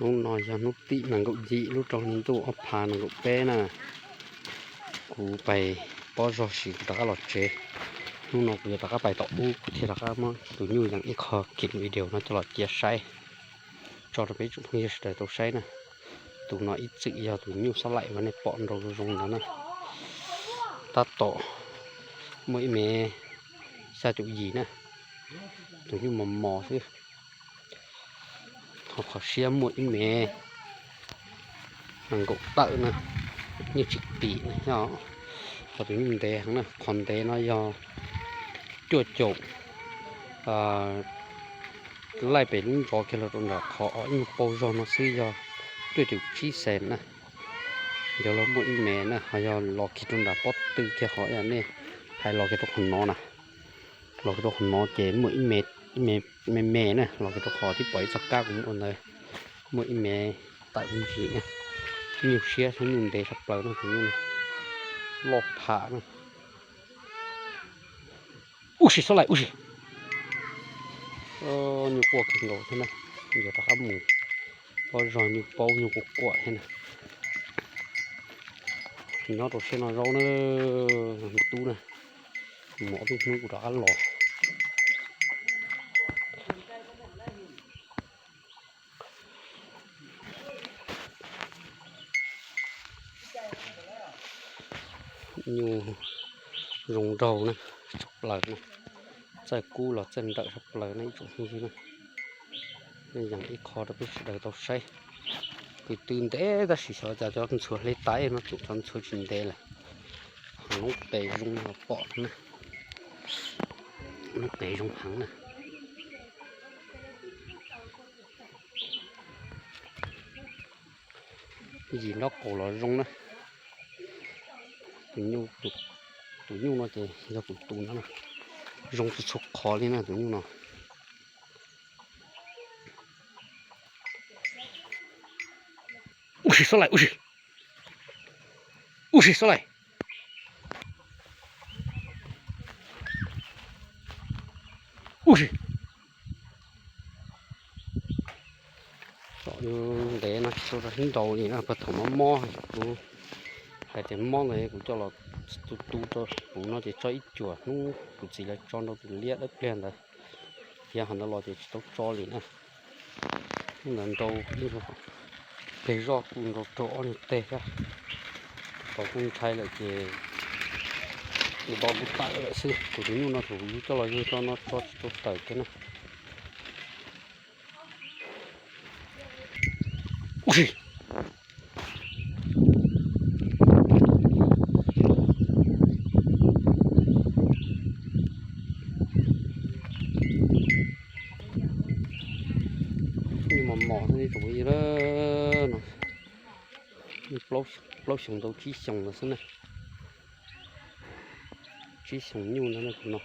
Hnub no yog hnub tim nees nkaum yim lub rau hli ntuj ob phav nees nkaum peb na. Kuv pais pob zog sim kuv rov qab los tsev. Hnub no kuv yuav rov qab pais tom ub kuv thiaj rov qab muab tus nyuj yees ib qho kiv video no coj los cia saib tso rau peb tsoom phooj ywg sawv daws tau saib na. Tus no ib txwm yog tus nyuj xob laim uas nej pom nrau zoo zoo ntawd na. Tab tom muaj ib mev xya caum yim na, tus nyuj mos mos xwb. Ho qhov siab muaj ib mev nees nkaum tawm na, yeej tsis tim na. Ho tus nyuj ntev heev na, qhov ntev no yog cuaj caum laij pem lub ntsos kiag los rau nram qhov ib nyuag paug zog no xwb yog cuaj caum tsib xees na. Yog los muaj ib mev na, ho yog los kiag rau nram pob tw kiag qhov nej hais los kiag rau qhov no na. Los kiag rau qhov no ces muaj ib me me me na, los kiag rau qhov twb pom ib txoj kab kuv ua ntawd, muaj ib mev tawm ntsis na. Nyuj siab thiab nyuj ntev tshaj plaws no, tus nyuj loj pham na. Ub sis, xob laim ub sis. Nyuj quaj kawg nkaus thiab na, yuav rov qab mus pob zog nyuj paub nyuj quaj quaj thiab na. Nyob rau siab no zaub na, me tub na, mus ob peb hnub kuv rov qab los. Nyuj zoo nraug na, tshaj plaws na, txawj kub los txawj nrawm tshaj plaws na ib tsoom phooj ywg na. Yees ib qho rau peb sawv daws tau saib. Kwv tw ntev tab sis xyov cas cov ntxhuav hle tais no tseem cov ntxhuav tsis ntev lawm. Ho noob qes zoo no pom na, noob qes zoo heev na. Yim nraub qaum los zoo na. Tus nyuj no ces yog kuv tus no na, zoo tsis tshua qhov li na tus nyuj no. Ub sis, xob laim ub sis. Ub sis, xob laim. Ub sis. Tsom ntev no tsis tau rau hnub nraud li na, puag thaum mob mob kuv hais tias mob ntawd kuv coj los tu tu rau kuv no ces tso ib cuam hnub kuv txiv lawv tso nrau tus liab dawb pliag ntawd, thiab ho ntawd los ces tsis tau tso li na. Hnub ntawd nrau ib nyuag teg zoj tu nrau raug ob nyuag teg thiab. Tau kuj ntshai lawm ces nto kuj tawm lawm xwb. Kuv tus nyuj no thaum yus coj los yug tso no tso tsis tau tawm kiag na. Ub sis. Nyuj mos mos xwb tsoom phooj ywg na, no plaub xyoos tau tsib xyoos ntawd xwb na. Tsib xyoos nyuj ntawd na tus no.